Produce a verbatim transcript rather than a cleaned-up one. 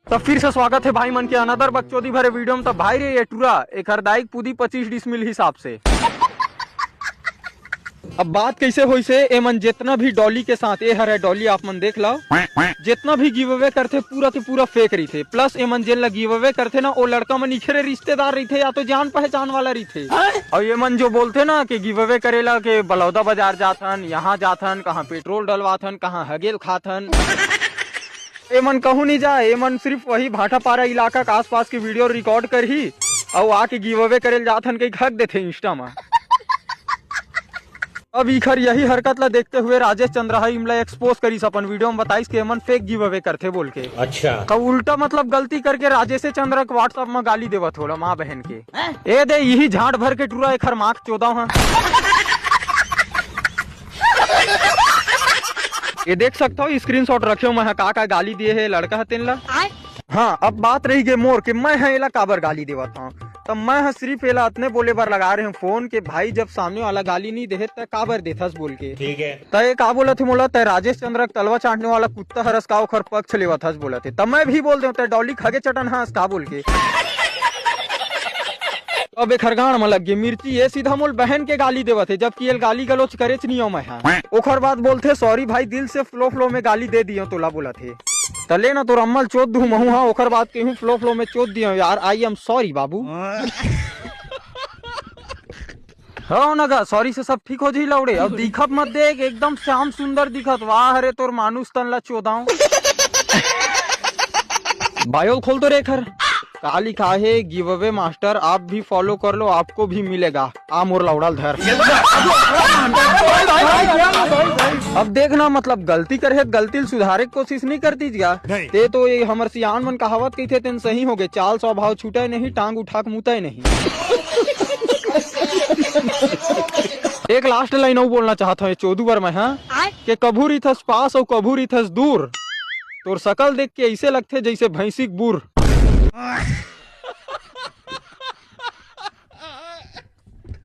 तो फिर से स्वागत हे भाई मन के another बकचोदी भरे video में। तो भाई रे, ये टुरा एकर दाई के पूदी पच्चीस डिसमिल हिसाब से। अब बात कैसे होइसे, एमन जितना भी डॉली के साथ, ए हरे डॉली, आप मन देख लो, जितना भी गिव अवे करथे, पूरा के पूरा फेक रहिथे। प्लस एमन जेन ला गिव अवे करथे ना, वो लड़का मन इखरे रिश्तेदार रहिथे या तो जान पहचान वाला रहिथे। और ये मन जो बोलथे ना कि गिव अवे करेला के बलौदा बाजार जाथन, यहाँ जाथन, कहाँ पेट्रोल डलवाथन, कहाँ हगेल खाथन, एमन कहूँ नहीं जाए। एमन सिर्फ वही भाटापारा इलाका के आसपास के video record करही, अउ आके गिव अवे करेल जाथन कही हक देथे इंस्टा में। अब इखर यही हरकत ला देखते हुए राजेश चंद्र ह इमला एक्सपोज करिस अपन video में, बताइस के एमन फेक गिव अवे करथे बोल के। अच्छा। तो उल्टा मतलब गलती करके राजेश चंद्र के WhatsApp में गाली देवत होला माँ बहन के। ए दे, यही झांट भर के टुरा एखर माँ के चोदव हाँ। ये देख सकता हो, स्क्रीनशॉट रखे हो मैं, का का गाली दिए है लड़का ह तेन ला। हाँ, अब बात रही गे मोर के मैं ह एला काबर गाली देवत हूँ। तब मैं ह सिर्फ एला अतने बोले बर लगा रहे हूँ फोन के, भाई जब सामने वाला गाली नहीं देहे त काबर देथस बोल के। ठीक है। त ये का बोलत हे मोला, तय राजेश चंद्र के तलवा चाटने वाला कुत्ता हरस का ओखर पक्ष लेवत हस बोलत हे। तब मैं भी बोल देव, तय डॉली खगे चटन हस का बोल के। अब एखर गांड म लग गे मिर्ची, ये सीधा मोल बहन के गाली देवत हे, जबकि एल गाली गलोच करेच नहीं हो मैं हा। ओखर बाद बोलथे, सॉरी भाई, दिल से फ्लो फ्लो में गाली दे दियो तोला बोलत हे। त ले ना तोर अम्मल चोद दूं महू हा, ओखर बाद कहूं फ्लो फ्लो में चोद दियो यार, आई एम सॉरी बाबू। हो ना गा, सॉरी से सब ठीक हो जाही लौड़े। अब दिखत मत देख, एकदम श्याम सुंदर दिखत। वाह रे तोर मानुष तन ला चोदाऊं। बायो खोल तो रे एखर। का लिखा है, गिव अवे मास्टर, आप भी फॉलो कर लो, आपको भी मिलेगा। आ मोर लौड़ल धर। अब देखना, मतलब गलती करे हे, गलती ल सुधारे के कोशिश नहीं करती क्या? नहीं। ते तो ये हमर सियान मन कहावत कहिथे, तेन सही हो गए, चाल स्वभाव छूटे नहीं, टांग उठा के मुते नहीं। एक लास्ट लाइन अउ बोलना चाहत हूँ, ये चोदू बर मैं, हाँ, के कभू रिथस पास अउ कभू रिथस दूर, तोर सकल देख के ऐसे लगथे जैसे भैंसी के बूर।